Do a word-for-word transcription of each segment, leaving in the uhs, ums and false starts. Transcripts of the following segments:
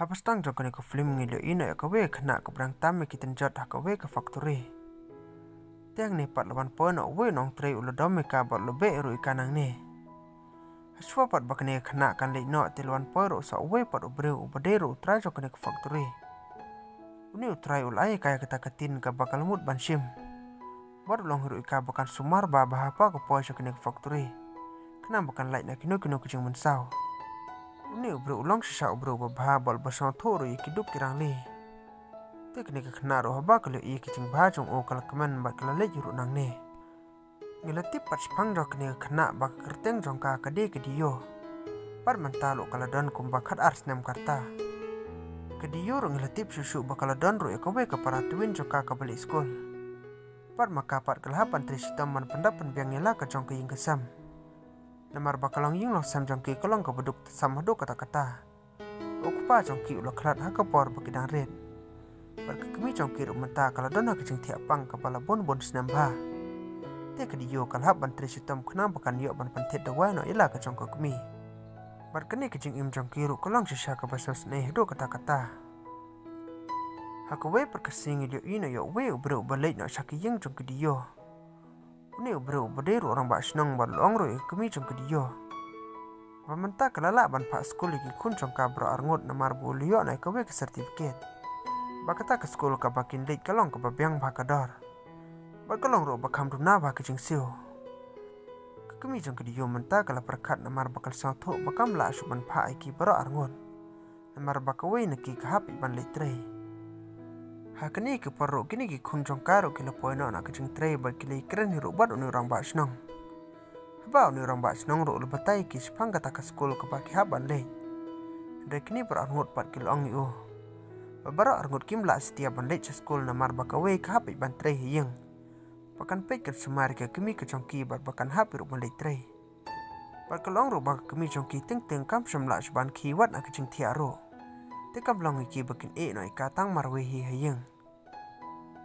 Haba sdang jong kane ka film ngi la ïohi noh ïa kawei ka khynnah kaba dang tam ïa ki tynjot ha kawei ka factory. Te hangne pat la wan poi noh uwei u nongtrei u la dom ïa ka bad u la beh ruh ïa ka nangne. Hashwa pat ba kane ka khynnah kan leit noh te la wan poi ruh sa uwei pat u briew uba dei ruh u trai jong kane ka factory. Une u trai u la ai ïa ka ïa kata ka tin kaba ka la mut ban shim. Bad u la ong ruh ïa ka ba kan sumar bha bha haba ka poi sha kane ka factory, khnang ba kan lait na kino kino ki jingmynsaw. Une u briew u long shisha u briew uba bha bad uba sngewthuh ruh ïa ki duk ki rangli. Te kane ka khynnah ruh haba ka la ïohi ïa ki jingbha jong u ka la kmen bad ka la leit ruh nangne. Ngi la tip pat shaphang jong kane ka khynnah ba ka kyrteng jong ka ka dei ka Diyo. Bad mynta ruh ka la don kumba khatar snem ka rta. Ka Diyo ruh ngi la tip shuh shuh ba ka la don ruh ïa kawei ka para twin jong ka kaba leit skul. Bad ma ka pat ka la hap ban trei shitom ban pyndap pynbiang ïa la ka jong ka ïing ka sem. Namar ba ka long ïing long sem jong ki ka long kaba duk sam haduh katta katta. U kpa jong ki u la khlad ha ka por ba ki dang rit. Bad ka kmie jong ki ruh mynta ka la don ha ka jingthiah pang kaba la bun bun snem bha. Te ka Diyo ka la hap ban trei shitom khnang ba kan ïoh ban pynthied dawai noh ïa la ka jong ka kmie. Bad kane ka jingim jong ki ruh ka long shisha kaba sngewsynei haduh katta katta. Ha kawei pat ka sngi ngi la ïohi noh ïa uwei u briew uba leit noh sha ka ïing jong ka Diyo. Une u briew uba dei ruh u rangbah shnong bad u la ong ruh ïa ka kmie jong ka Diyo ba mynta ka la lah ban phah skul ïa ki khun jong ka baroh arngut namar ba u la ïoh noh ïa kawei ka certificate ba kata ka skul kaba kin leit ka long kaba biang bha ka dor. Bad ka long ruh ba kham duna bha ka jingsiew. Ka kmie jong ka Diyo mynta ka la pyrkhat namar ba ka la sngewthuh ba kam lah shuh ban phah ïa ki baroh arngut. Namar ba kawei na ki ka hap ïa ban leit trei. Ha kane ka por ruh kine ki khun jong ka ruh ki la poi noh na ka jingtrei bad ki la ïakren hi ruh bad une u rangbah shnong. Haba une u rangbah shnong ruh u la batai ïa ki shaphang kata ka skul kaba ki hap ban leit. Hynrei kine baroh arngut pat ki la ong ïa u ba baroh arngut kim lah satia ban leit sha skul namar ba kawei ka hap ïa ban trei ha ïing. Ba kan peit kan sumar ïa ka kmie ka jong ki bad ba kan hap ïa ruh ban leit trei. Bad ka la ong ruh ba ka kmie jong ki teng teng kam shym lah shuh ban khie wat na ka jingthiah ruh. Te kam long ïa ki ba kin ïeh noh ïa ka tang marwei hi ha ïing.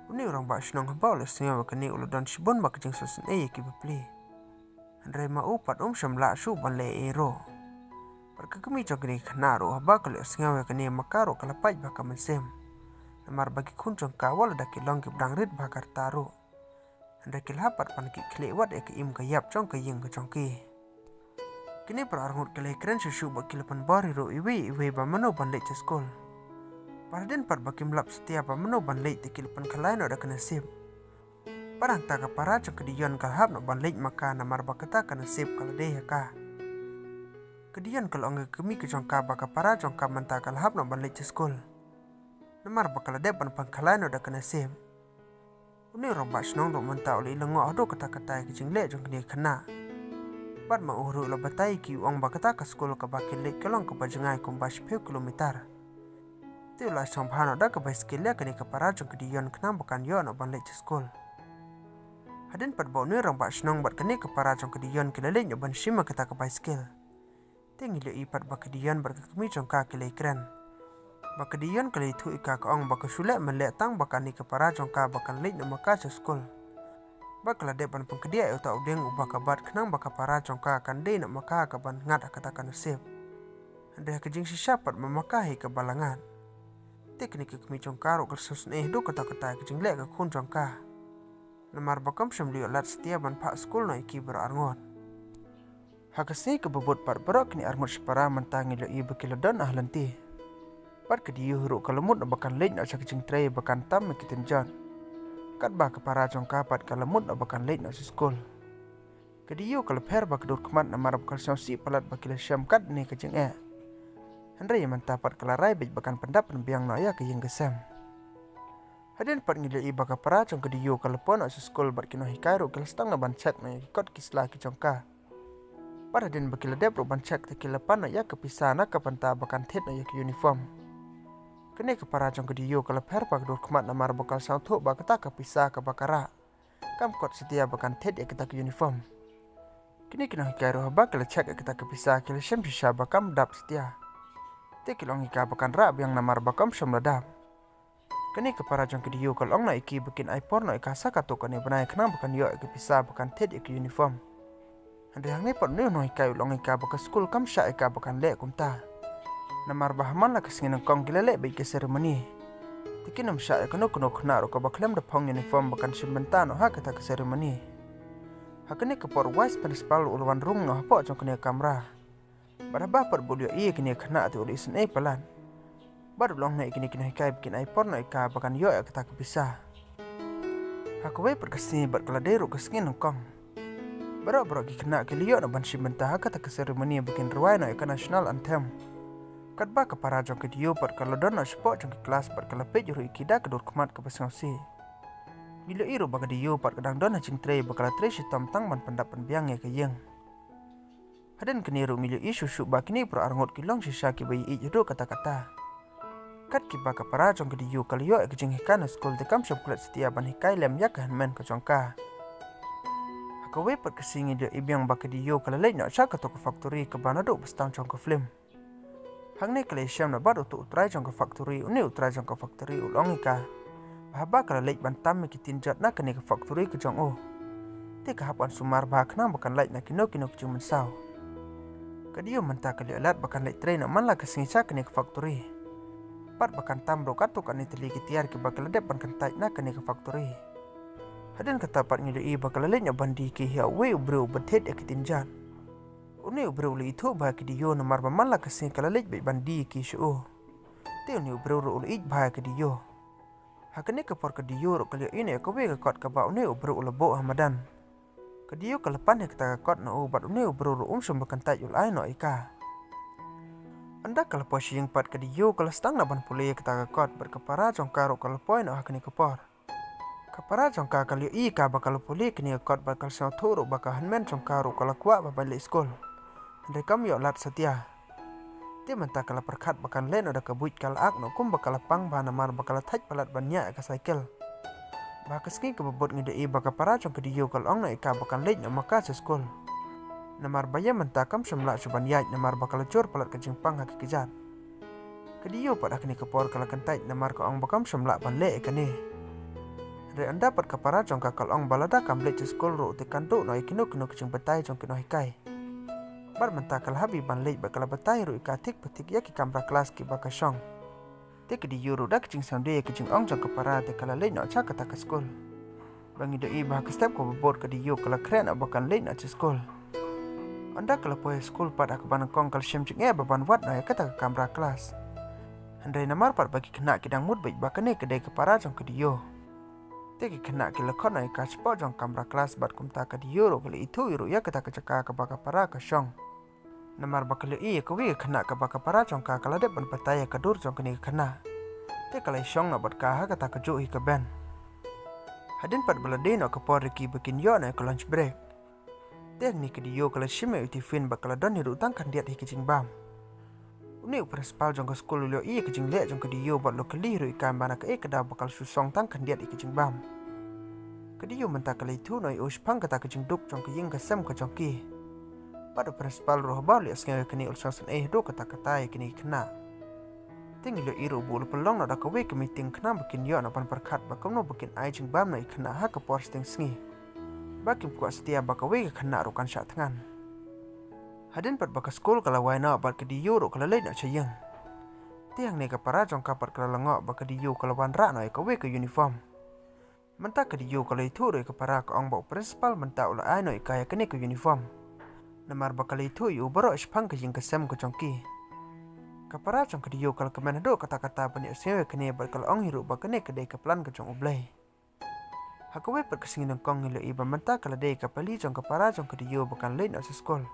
Une u rangbah shnong haba u la sngew ïa kane u la don shibun ba ka jingsngewsynei ïa ki bapli. Hynrei ma u pat um shym lah shuh ban leh ei ei ruh. Bad ka kmie jong kane ka khynnah ruh haba ka la sngew ïa kane ma ka ruh ka la pait bha ka mynsiem. Namar ba ki khun jong ka wat lada ki long kiba dang rit bha ka rta ruh. Hynrei ki la hap pat ban kit khlieh wat ïa ka im ka ïap jong ka ïing ka jong ki. Kine baroh arngut ki la ïakren shuh shuh bad ki la pynbor hi ruh iwei iwei ba mano ban leit sha skul. Bad hadien pat ba kim lap satia ba mano ban leit te ki la pynkhalai noh da ka nasib. Bad hangta ka para jong ka Diyon ka la hap noh ban leit ma ka namar ba kata ka nasib ka la dei ha ka. Ka Diyon ka la ong ïa ka kmie ka jong ka ba ka para jong ka mynta ka la hap noh ban leit sha skul. Namar ba ka la dep ban pynkhalai noh da ka nasib. Une u rangbah shnong ruh mynta u la ïalyngngoh haduh katta katta ïa ka jingleh jong kane ka khynnah. Bad ma u ruh u la batai ïa ki u ong ba kata ka skul kaba kin leit ka long kaba jngai kumba shiphew kilometer. Te u la shong bha noh da ka baiskil ïa kane ka para jong ka Diyon khnang ba kan ïoh noh ban leit sha skul. Hadien pat ba une u rangbah shnong bad kane ka para jong ka Diyon ki la leit noh ban shim ïa kata ka baiskil. Te ngi la ïohi pat ba ka Diyon bad ka kmie jong ka ki la ïakren. Ba ka Diyon ka la ïathuh ïa ka ka ong ba ka shu leh man leh tang ba kane ka para jong ka ba kan leit noh ma ka sha skul. Ba ka la dep ban pynkdiah ïa uta u dieng uba ka bat khnang ba ka para jong ka kan dei noh ma ka kaban ngat ha kata ka nasib. Hynrei ha ka jingshisha pat ma ma ka hi kaba la ngat. Te kane ka kmie jong ka ruh ka la sngewsynei haduh katta katta ïa ka jingleh ka khun jong ka. Namar ba kam shym la ïoh lad satia ban phah skul noh ïa ki baroh arngut. Ha ka sngi kaba bud pat baroh kine arngut shipara mynta ngi la ïohi ba ki la don ha lynti. Bad ka Diyo hi ruh ka la mut noh ba kan leit noh sha ka jingtrei ba kan tam ïa ki tynjot. Katba ka para jong ka pat ka la mut noh ba kan leit noh sha skul. Ka Diyo ka la pher bad ka dur khmat namar ba ka la sngewsih palat ba ki la shem katne ka jingeh. Hynrei mynta pat ka la rai beit ba kan pyndap pynbiang noh ïa ka ïing ka sem. Hadien pat ngi la ïohi ba ka para jong ka Diyo ka la poi noh sha skul bad ki nonghikai ruh ki la sdang noh ban check noh ïa ki kot ki sla ki jong ka. Bad hadien ba ki la dep ruh ban check te ki la pan noh ïa ka pisa na ka bynta ba kan thied noh ïa ka uniform. Kane ka para jong ka Diyo ka la pher bad ka dur khmat namar ba ka la sngewthuh ba kata ka pisa kaba ka rah kam kot satia ba kan thied ïa kata ka uniform. Kine ki nonghikai ruh haba ki la check ïa kata ka pisa ki la shem shisha ba kam dap satia. Te ki la ong ïa ka ba kan rah biang namar ba kam shym la dap. Kane ka para jong ka Diyo ka la ong noh ïa ki ba kin ai por noh ïa ka sa katto katne bnai khnang ba kan ïoh ïa ka pisa ba kan thied ïa ka uniform. Hynrei hangne pat une u nonghikai u la ong ïa ka ba ka skul kam shah ïa ka ba kan leh kumta. Namar ba ha man la ka sngi nyngkong ki la leh beit ka ceremony. Te kim shah ïa kano kano khynnah ruh kaba khlem da phong uniform ba kan shim bynta noh ha kata ka ceremony. Ha kane ka por u vice principal u la wan rung noh hapoh jong kane ka kamra. Bad haba pat u la ïohi ïa kine ki khynnah te u la isynei palat. Bad u la ong noh ïa kine ki nonghikai ba kin ai por noh ïa ka ba kan ïoh ïa kata ka pisa. Ha kawei pat ka sngi bad ka la dei ruh ka sngi nyngkong. Baroh baroh ki khynnah ki la ïoh noh ban shim bynta ha kata ka ceremony ba kin rwai noh ïa ka national anthem. Katba ka para jong ka Diyo pat ka la don noh shapoh jong ka klas bad ka la peit ruh ïa ki da ka dur khmat kaba sngewsih. Ngi la ïohi ruh ba ka Diyo pat ka dang don ha jingtrei ba ka la trei shitom tang ban pyndap pynbiang ïa ka ïing. Hadien kane ruh ngi la ïohi shuh shuh ba kine baroh arngut ki long shisha kiba ïeit haduh katta katta. Kat kiba ka para jong ka Diyo ka la ïoh ïa ka jinghikai na skul te kam shym klet satia ban hikai lem ïa ka hynmen ka jong ka. Ha kawei pat ka sngi ngi la ïohi biang ba ka Diyo ka la leit noh sha kato ka factory kaba naduh ba sdang jong ka film. Hangne ka la ïashem noh bad uto u trai jong ka factory, une u trai jong ka factory u la ong ïa ka ba haba ka la leit ban tam ïa ki tin jot na kane ka factory ka jong u, te ka hap ban sumar bha khnang ba kan lait na kino kino ki jingmynsaw. Ka Diyo mynta ka la ïoh lad ba kan leit trei noh man la ka sngi sha kane ka factory. Bad ba kan tam ruh katto katne tylli ki tiar kiba ka la dep ban kyntait na kane ka factory. Hadien kata pat ngi la ïohi ba ka la leit noh ban die ki ha uwei u briew uba thied ïa ki tin jot. Une u briew u la ithuh bha ïa ka Diyo namar ba man la ka sngi ka la leit beit ban die ïa ki sha u. Te une u briew ruh u la ïeit bha ïa ka Diyo. Ha kane ka por ka Diyo ruh ka la ïohi noh ïa kawei ka kot kaba une u briew u la buh ha madan. Ka Diyo ka la pan ïa kata ka kot na u bad une u briew ruh um shym ba kyntait u la ai noh ïa ka. Ynda ka la poi sha ïing pat ka Diyo ka la sdang noh ban pule ïa kata ka kot bad ka para jong ka ruh ka la poi noh ha kane ka por. Ka para jong ka ka la ïohi ïa ka ba ka la pule ïa kane ka kot bad ka la sngewthuh ruh ba ka hynmen jong ka ruh ka la kwah ba ban leit skul. Hynrei kam ïoh lad satia. Te mynta ka la pyrkhat ba kan leit noh da ka buit ka la ak noh kumba ka la pang bha namar ba ka la thait palat ban ñiah ïa ka cycle. Bad ha ka sngi kaba bud ngi la ïohi ba ka para jong ka Diyo ka la ong noh ïa ka ba kan leit noh ma ka sha skul. Namar ba ïa mynta kam shym lah shuh ban ïaid namar ba ka la jur palat ka jingpang ha ki kjat. Ka Diyo pat ha kane ka por ka la kyntait namar ka ong ba kam shym lah ban leh ïa kane. Hynrei ynda pat ka para jong ka ka la ong ba lada kam leit sha skul ruh te kan duh noh ïa kino kino ki jingbatai jong ki nonghikai. Bad mynta ka la hap ban leit bad ka la batai ruh ïa ka thik pa thik ïa ki kamra klas kiba ka shong. Te ka Diyo ruh da ka jingsngewdei ïa ka jingong jong ka para te ka la leit noh sha kata ka skul. Ba ngi la ïohi ba ha ka step kaba bud ka Diyo ka la khreh noh ba kan leit noh sha skul. Ynda ka la poi skul pat ha kaba nyngkong ka la shim jingeh ba ban wad noh ïa kata ka kamra klas. Hynrei namar pat ba ki khynnah ki dang mut beit ba kane ka dei ka para jong ka Diyo. Te ki khynnah ki la khot noh ïa ka shapoh jong ka kamra klas bad kumta ka Diyo ruh ka la ithuh ruh ïa kata ka jaka kaba ka para ka shong. Namar ba ka la ïohi ïa kawei ka khynnah kaba ka para jong ka ka la dep ban batai ïa ka dur jong kane ka khynnah. Te ka la ïashong noh bad ka ha kata ka juh hi ka bench. Hadien pat ba la dei noh ka por ïa ki ba kin ïoh noh ïa ka lunch break. Te hangne ka Diyo ka la shim ïa u tiffin bad ka la don hi ruh tang khyndiat hi ka jingbam. Une u principal jong ka skul u la ïohi ïa ka jingleh jong ka Diyo bad u la kylli ruh ïa ka ba na kaei ka daw ba ka la shu shong tang khyndiat ïa ka jingbam. Ka Diyo mynta ka la ithuh noh ïa u shaphang kata ka jingduk jong ka ïing ka sem ka jong ki. Bad u principal ruh haba u la ïohsngew ïa kane u la sngewsynei haduh katta katta ïa kine ki khynnah. Te ngi la ïohi ruh ba u la pynlong noh da kawei ka meeting khnang ba kin ïoh noh ban pyrkhat ba kumno ba kin ai jingbam noh ïa ki khynnah ha ka por shiteng sngi. Ba kim kwah satia ba kawei ka khynnah ruh kan shah thngan. Hadien pat ba ka skul ka la wai noh bad ka Diyo ruh ka la leit noh sha ïing. Te hangne ka para jong ka pat ka la lyngngoh ba ka Diyo ka la wanrah noh ïa kawei ka uniform. Mynta ka Diyo ka la ithuh ruh ïa ka para ka ong ba u principal mynta u la ai noh ïa ka ïa kane ka uniform. Namar ba ka la ithuh ïa u baroh shaphang ka ïing ka sem ka jong ki. Ka para jong ka Diyo ka la kmen haduh katta katta ban ïohsngew ïa kane bad ka la ong hi ruh ba kane ka dei ka plan ka jong U Blei. Ha kawei pat ka sngi nyngkong ngi la ïohi ba mynta ka la dei ka pali jong ka para jong ka Diyo ba kan leit noh sha skul.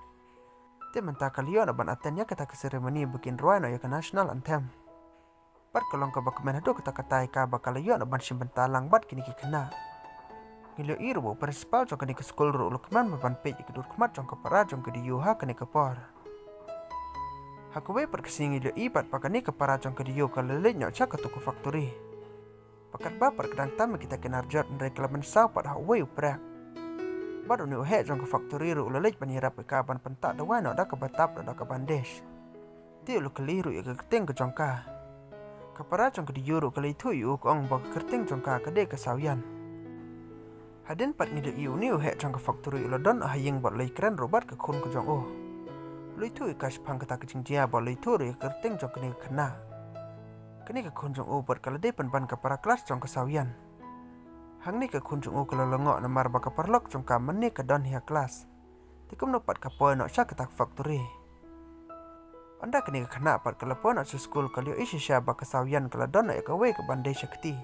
Te mynta ka la ïoh noh ban attend ïa kata ka ceremony ba kin rwai noh ïa ka national anthem. Bad ka long kaba kmen haduh katta katta ïa ka ba ka la ïoh noh ban shim bynta lang bad kine ki khynnah. Ngi la ïohi ruh ba u principal jong kane ka skul ruh u la kmen ba ban peit ïa ka dur khmat jong ka para jong ka Diyo ha kane ka por. Ha kawei pat ka sngi ngi la ïohi pat ba kane ka para jong ka Diyo ka la leit noh sha kato ka factory. Ba katba pat ka dang tam ïa kita ki nar jot hynrei ka la mynsaw pat ha uwei u prek. Bad une u heh jong ka factory ruh u la leit ban ïarap ïa ka ban pyntah dawai noh da kaba tap noh da ka bandage. Te u la kylli ruh ïa ka kyrteng ka jong ka. Ka para jong ka Diyo ruh ka la ithuh ïa u ka ong ba ka kyrteng jong ka ka dei ka Sawian. Hadien pat ngi la ïohi une u heh jong ka factory u la don ha ïing bad u la ïakren ruh bad ka khun ka jong u. U Leit thuh ïa ka shaphang kata ka jingjia bad leit thuh ruh ïa ka kyrteng jong kane ka khynnah. Kane ka khun jong u pat ka la dei pynban ka para klas jong ka Sawian. Hangne ka khun jong u ka la lyngngoh namar ba ka paralok jong ka mynne ka don hi ha klas. Te kumno pat ka poi noh sha kata ka factory. Ynda kane ka khynnah pat ka la poi noh sha skul ka la ïohi shisha ba ka Sawian ka la don noh ïa kawei ka bandage ha kti.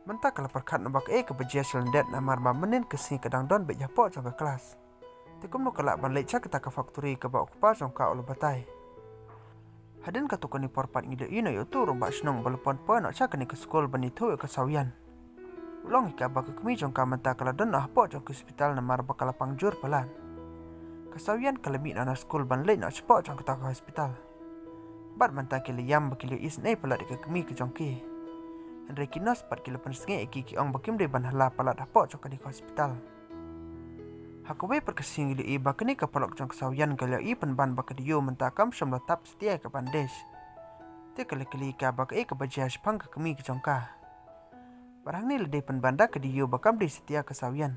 Mynta ka la pyrkhat noh ba kaei kaba jia shalyndet namar ba mynnin ka sngi ka dang don beit hapoh jong ka klas. Te kumno ka lah ban leit sha kata ka factory kaba u kpa jong ka u la batai. Hadien katto katne por pat ngi la ïohi noh ïa uto u rangbah shnong ba la poi noh sha kane ka skul ban ïathuh ïa ka Sawian. U la ong ïa ka ba ka kmie jong ka mynta ka la don noh hapoh jong ka hospital namar ba ka la pang jur palat. Ka Sawian ka la mih noh na skul ban leit noh shapoh jong kata ka hospital. Bad mynta ki la ïam ba ki la ïohi sngewbha palat ïa ka kmie ka jong ki. Hynrei ki nurse pat ki la pynsngew ïa ki, ki ong ba kim dei ban hala palat hapoh jong kane ka hospital. Ha kawei pat ka sngi ngi la ïohi ba kane ka paralok jong ka Sawian ka la ïohi pynban ba ka Diyo mynta kam shym la tap satia ïa ka bandage. Te ka la kylli ïa ka ba kaei kaba jia shaphang ka kmie ka jong ka. Bad hangne la dei pynban da ka Diyo ba kam dei satia ka Sawian.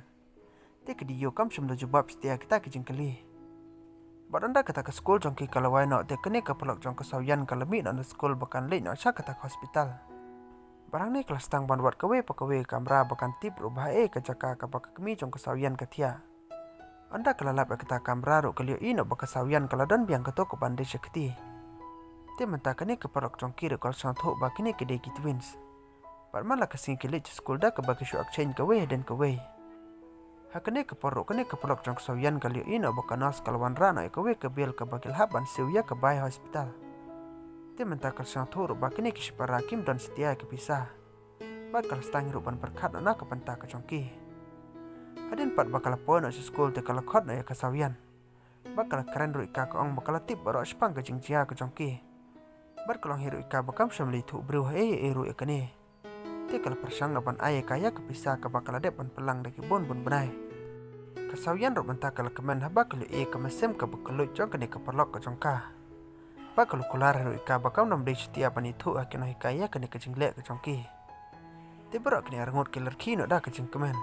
Te ka Diyo kam shym la jubab satia ïa kita ki jingkylli. Bad ynda kata ka skul jong ki ka la wai noh te kane ka paralok jong ka Sawian ka la mih noh na skul ba kan leit noh sha kata ka hospital. Bad hangne ka la sdang ban wad kawei pa kawei ka kamra ba kan tip ruh ba haei ka jaka kaba ka kmie jong ka Sawian ka thiah. Ynda ka la lap ïa kata ka kamra ruh ka la ïohi noh ba ka Sawian ka la don biang kato ka bandage ha kti. Te mynta kane ka paralok jong ki ruh ka la sngewthuh ba kine ki dei ki twins. Bad man la ka sngi ki leit sha skul da kaba ki shu exchange kawei hadien kawei. Ha kane ka por ruh kane ka paralok jong ka Sawian ka la ïohi noh ba ka nurse ka la wanrah noh ïa kawei ka bill kaba ki la hap ban siew ïa ka bai hospital. Te mynta ka la sngewthuh ruh ba kine ki shipara kim don satia ïa ka pisa. Bad ka la sdang ruh ban pyrkhat noh na ka bynta ka jong ki. Hadien pat ba ka la poi noh sha skul te ka la khot noh ïa ka Sawian. Bad ka la kren ruh ïa ka, ka ong ba ka la tip baroh shaphang ka jingjia ka jong ki. Bad ka la ong hi ruh ïa ka ba kam shym la ïathuh briew haei haei ruh ïa kane. Te ka la pyrshang noh ban ai ïa ka ïa ka pisa kaba ka la dep ban pynlang da ki bun bun bnai. Ka Sawian ruh mynta ka la kmen haba ka la ïohi ïa ka mynsiem kaba kylluid jong kane ka paralok ka jong ka. Bad ka la kular ruh ïa ka ba kam dei satia ban ïathuh ha ki nonghikai ïa kane ka jingleh ka jong ki. Te baroh kine arngut ki la rkhie noh da ka jingkmen.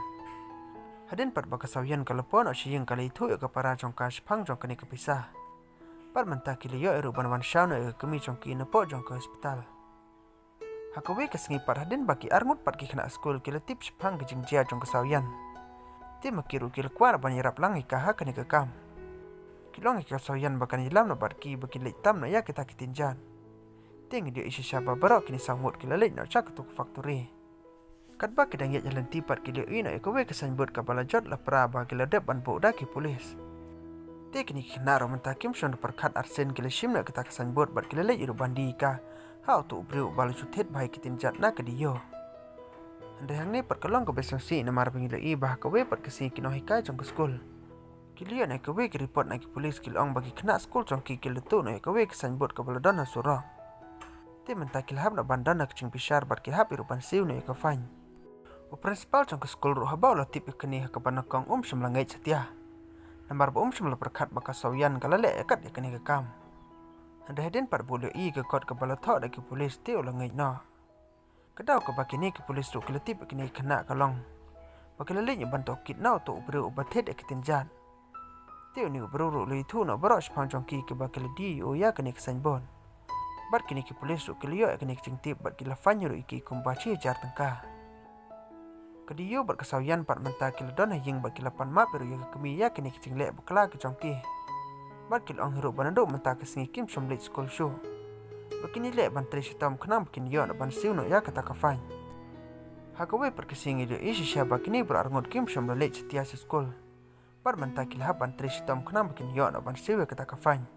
Hadien pat ba ka Sawian ka la poi noh sha ïing ka la ïathuh ïa ka para jong ka shaphang jong kane ka pisa. Bad mynta ki la ïoh ruh ban wan shaw noh ïa ka kmie jong ki napoh jong ka hospital. Ha kawei ka sngi pat hadien ba ki arngut pat ki khynnah skul ki la tip shaphang ka jingjia jong ka Sawian. Te ma ki ruh ki la kwah ban ïarap lang ïa ka ha kane ka kam. Ki la ong ïa ka Sawian ba kan ïalam noh bad ki ba kin leit tam noh ïa kita ki tynjat. Te ngi ïohi shisha ba baroh kine saw ngut ki la leit noh sha kato ka factory. Katba ki dang ïaid ïa lynti pat ki la ïohi noh ïa kawei ka signboard kaba la jot la pra ba ki la dep ban buh da ki pulit. Te kine ki khynnah ruh mynta kim shym la pyrkhat arsien ki la shim noh ïa kata ka signboard bad ki la leit ruh ban die ïa ka ha uto u briew uba la shu thied bha ïa ki tynjat na ka Diyo. Hynrei hangne pat ka long kaba sngewsih namar ba ngi la ïohi ba ha kawei pat ka sngi ki nonghikai jong ka skul ki la ïoh noh ïa kawei ka report na ki pulit, ki la ong ba ki khynnah skul jong ki ki la tuh noh ïa kawei ka signboard kaba la don ha surok. Te mynta ki la hap noh ban don ha ka jingbishar bad ki la hap ruh ban siew noh ïa ka fine. U principal jong ka skul ruh haba u la tip ïa kane ha kaba nyngkong um shym la ngeit satia. Namar ba um shym la pyrkhat ba ka Sawian ka la leh ïa kat ïa kane ka kam. Hynrei hadien pat ba u la ïohi ïa ka kot kaba la thoh da ki pulit te u la ngeit noh. Ka daw kaba kine ki pulit ruh ki la tip ïa kine ki khynnah ka long ba ki la leit noh ban tohkit na uto u briew uba thied ïa ki tynjat. Te une u briew ruh u la ïathuh noh baroh shaphang jong ki kiba ki la die ïa u ïa kane ka signboard. Bad kine ki pulit ruh ki la ïoh ïa kane ka jingtip bad ki la fine ruh ïa ki kumba shi hajar tyngka. Ka Diyo bad ka Sawian pat mynta ki la don ha ïing bad ki la pan map ruh ïa ka kmie ïa kane ka jingleh bakla ka jong ki. Bad ki la ong hi ruh ba naduh mynta ka sngi kim shym leit skul shuh. Ba kin ïaleh ban trei shitom khnang ba kin ïoh noh ban siew noh ïa kata ka fine. Ha kawei pat ka sngi ngi la ïohi shisha ba kine baroh arngut kim shym la leit satia sha skul. Bad mynta ki la hap ban trei shitom khnang ba kin ïoh noh ban siew ïa kata ka fine.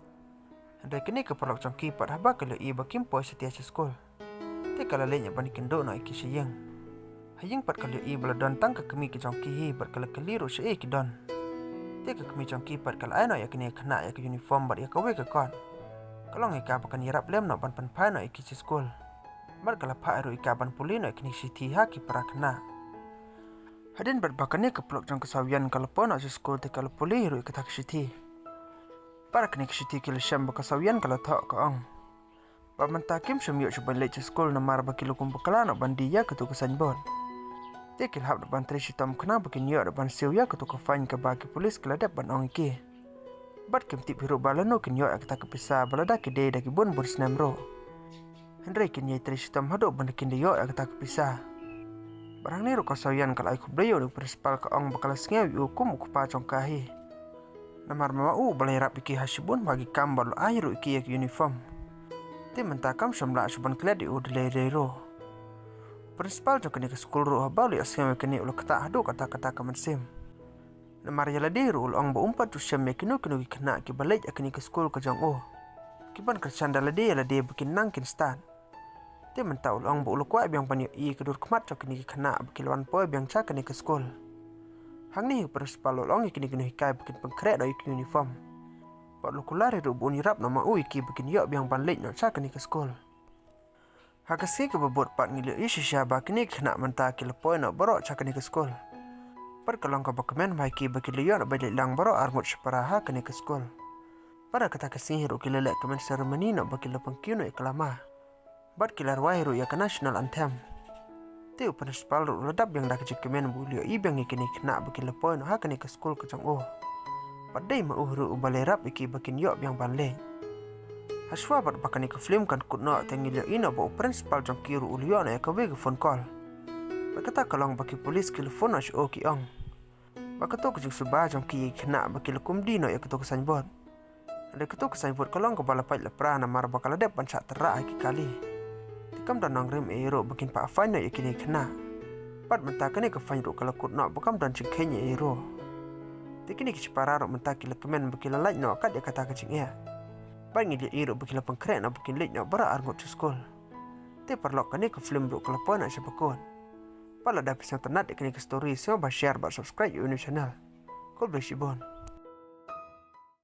Hynrei kane ka paralok jong ki pat haba ka la ïohi ba kim poi satia sha skul te ka la leit noh ban ïakynduh noh ïa ki sha ïing. Ha ïing pat ka la ïohi ba la don tang ka kmie ka jong ki hi bad ka la kylli ruh shaei ki don. Te ka kmie jong ki pat ka la ai noh ïa kane ka khynnah ïa ka uniform bad ïa kawei ka kot. Ka la ong ïa ka ba kan ïarap lem noh ban pynphai noh ïa ki sha skul. Bad ka la phah ruh ïa ka ban pule noh ïa kine ki shithi ha ki para khynnah. Hadien pat ba kane ka paralok jong ka Sawian ka la poi noh sha skul te ka la pule ruh ïa kata ka shithi. Bad kane ka shithi ki la shem ba ka Sawian ka la thoh ka ong ba mynta kim shym ïoh shuh ban leit sha skul namar ba ki la kum bakla noh ban die ïa kato ka signboard. Te ki la hap noh ban trei shitom khnang ba kin ïoh noh ban siew ïa kato ka fine kaba ki pulit ki la dep ban ong ïa ki. Bad kim tip hi ruh ba lano kin ïoh ïa kata ka pisa ba lada ki dei da ki bun bun snem ruh. Hynrei kin ïai trei shitom haduh ban da kin da ïoh ïa kata ka pisa. Bad hangne ruh ka Soyan ka la ai khublei ïa u principal, ka ong ba ka la sngew ïa u kum u kpa jong ka hi. Namar ma u ba la ïarap ïa ki ha shibun bha ki kam bad u la ai ruh ïa ki ïa ka uniform. Te mynta kam shym lah shuh ban klet ïa u da lei lei ruh. Principal jong kane ka skul ruh haba u la ïohsngew ïa kane u la ktah haduh katta katta ka mynsiem. Namar ïa lade ruh u la ong ba um pat ju shem ïa kino kino ki khynnah kiba leit ha kane ka skul ka jong u, kiban kyrshan da lade ïa lade ba kin nang kin stad. Te mynta u la ong ba u la kwah biang ban ïohi ïa ka dur khmat jong kine ki khynnah ba ki la wan poi biang sha kane ka skul. Hangne hi u principal u la ong ïa kine ki nonghikai ba kin pynkhreh noh ïa ki uniform. Bad u la kular hi ruh ba un ïarap noh ma u ïa ki ba kin ïoh biang ban leit noh sha kane ka skul. Ha ka sngi kaba bud pat ngi la ïohi shisha ba kine ki khynnah mynta ki la poi noh baroh sha kane ka skul. Bad ka long kaba kmen bha ïa ki ba ki la ïoh noh ban leit lang baroh arngut shipara ha kane ka skul. Bad ha kata ka sngi ruh ki la leh ka main ceremony noh ba ki la pynkiew noh ïa ka lama. Bad ki la rwai ruh ïa ka national anthem. Te u principal ruh u la dap biang da ka jingkmen ba u la ïohi biang ïa kine ki khynnah ba ki la poi noh ha kane ka skul ka jong u. Bad dei ma u ruh uba la ïarap ïa ki ba kin ïoh biang ban leit. Hashwa bad ba kane ka film kan kut noh te ngi la ïohi noh ba u principal jong ki ruh u la ïoh noh ïa kawei ka phone call. Bad kata ka long ba ki police ki la phone noh sha u ki ong ba kato ka jingsuba jong ki ïa ki khynnah ba ki la kum die noh ïa kato ka signboard. Hynrei kato ka signboard ka long kaba la pait la pra namar ba ka la dep ban shah tyrrah ha ki kali. Te kam don nongrim ei ei ruh ba kin phah fine noh ïa kine ki khynnah. Bad mynta kane ka fine ruh ka la kut noh ba kam don jingkheiñ ei ei ruh. Te kine ki shipara ruh mynta ki la kmen ba ki la lait noh kat ïa kata ka jingeh. Bad ngi la ïohi ruh ba ki la pynkhreh noh ba kin leit noh baroh arngut sha skul. Te paralok, kane ka film ruh ka la poi noh sha ba kut. Bad lada phi sngewtynnat ïa kane ka story, sngewbha share bad subscribe ïa u new channel. Khublei shibun.